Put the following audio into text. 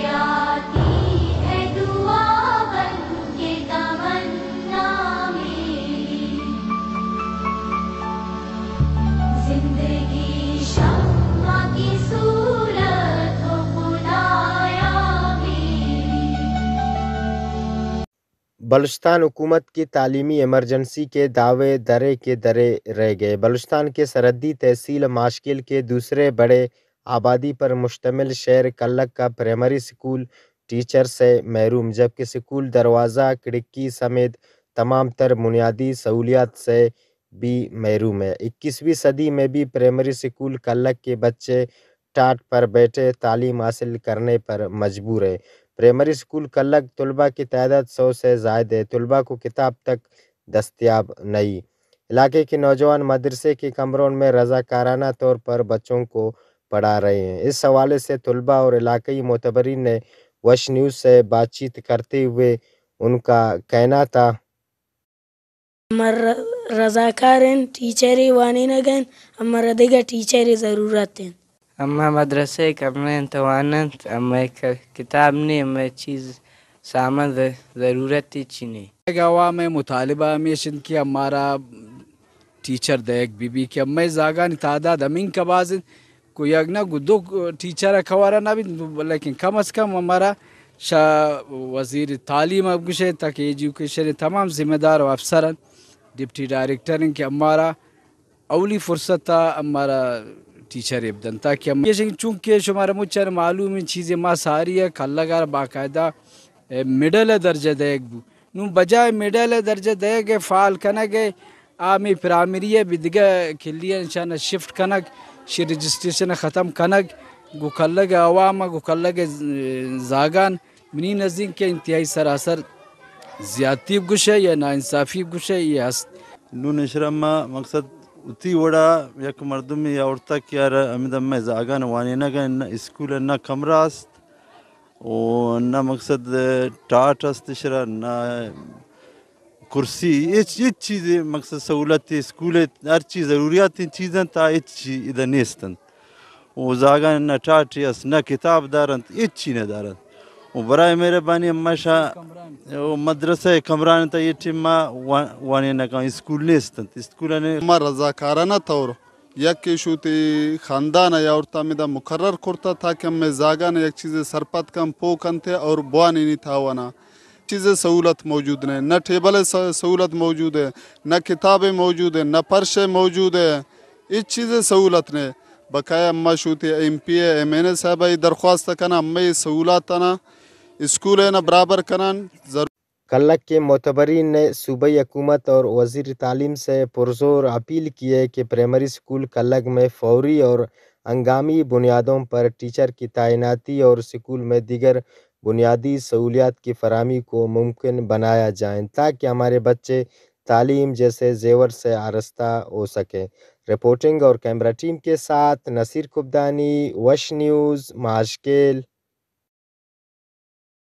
آتی ہے دعا بن کے تمنا میری، زندگی شمع کی صورت ہو خدایا میری۔ بلوچستان حکومت کی تعلیمی ایمرجنسی کے دعوے درے کے درے رہ گئے۔ بلوچستان کے سرحدی تحصیل ماشکیل کے دوسرے بڑے آبادی پر مشتمل شہر کلک کا پرائمری سکول ٹیچر سے محروم، جبکہ سکول دروازہ، کھڑکی سمیت تمام تر بنیادی سہولیات سے بھی محروم ہے۔ اکیسویں صدی میں بھی پرائمری سکول کلک کے بچے ٹاٹ پر بیٹھے تعلیم حاصل کرنے پر مجبور ہے۔ پرائمری سکول کلک طلباء کی تعداد سو سے زائد ہے۔ طلباء کو کتاب تک دستیاب نہیں۔ علاقے کے نوجوان مدرسے کے کمروں میں رضاکارانہ طور پر بچوں کو پڑھا رہے ہیں۔ اس حوالے سے طلباء اور علاقائی معتبرین نے وش نیوز سے بات چیت کرتے ہوئے ان کا کہنا تھا۔ ہمارا رضاکار ہیں، ٹیچر وانینگ ہیں، ہمارا دیگا ٹیچر ضرورت ہیں۔ اما مدرسہ کمرہ انت واننت، اما ک-، کتاب نہیں، اما چیز سامان ض-، ضرورت ہچی نہیں۔ عوام مطالبہ ہمیش انت کہ ہمارا ٹیچر دئیگ بہ بی کہ ہمے زاگانی تعداد ہمینکہ باز انت، گوں یک نہ گوں دو ٹیچر ء کور ء نہ بیت، لیکن کم از کم ہمارا شہ وزیر تعلیم ء گوشے تاکہ ایجوکیشن ء تمام ذمہ دار و افسر انت، ڈپٹی ڈائریکٹر انت کہ ہمارا اولی فرصت ء ہمارا ٹیچر ء بدنت تاکہ ہم، چونکہ شمارا مچ ء معلوم انت چیزے ما ساری ء کلگ ء باقاعدہ مڈل ء درجہ دئیگ بو۔ نوں بجائے مڈل ء درجہ دئیگ ء فعال کنگ ء آ ہمے پرائمری ء بہ دگہ کلی ء شان ء شفٹ کنگ، شی رجسٹریشن ء ختم کنگ، گوں کلگ ء عوام ء گوں کلگ ء ز-، زاگان منی نزیک ء انتہائی سراسر زیادتی بگوشئے یا ناانصافی بگوشئے، اے ہست۔ نوں اشرا ما مقصد وتی وڑا یک مردمے آورتگ کہ یار ہمدا مئے زاگان وانینگ ء نہ اسکول ء نہ کمرہ است، و نہ مقصد ٹاٹ است اشرا، نہ کرسی، ہچ، ہچ چیزے مقصد سہولت اسکول ء ہر چیز ضروریات چیز انت، آ ہچ چیز ادا نیست انت۔ و زاگان نہ ٹاٹے است، نہ کتاب دارنت، ہچ چیز نہ دارنت۔ و برائے مہربانی ہمشا و مدرسہ کمران انت، اے ٹیم ما وا-، وانینگاں، اسکول نیست انت، اسکول نے۔ ما رضاکارانہ طور یک ایشو تے خاندان ء یا عورتاں مدا مقرر کرتا تاکہ ہمے زاگان یک چیزے سرپد کن، پو کنتے اور بوانینی تاوانا۔ چیزے سہولت موجود نے، نہ ٹیبل س-، سہولت موجود ہے، نہ کتابیں موجود ہے، نہ پرشے موجود ہے، ہچ چیزے سہولت نے۔ بقایا اما شوتی ایم پی اے، ایم این اے صاحب ء درخواست کناں، ہمے سہولاتانا اسکول ء نا برابر کنان ضرور۔ کلک کے معتبرین نے صوبائی حکومت اور وزیر تعلیم سے پرزور اپیل کی ہے کہ پرائمری اسکول کلک میں فوری اور ہنگامی بنیادوں پر ٹیچر کی تعیناتی اور اسکول میں دیگر بنیادی سہولیات کی فراہمی کو ممکن بنایا جائیں تاکہ ہمارے بچے تعلیم جیسے زیور سے آرستہ ہو سکیں۔ رپورٹنگ اور کیمرہ ٹیم کے ساتھ نصیر کبدانی، وش نیوز، ماشکیل۔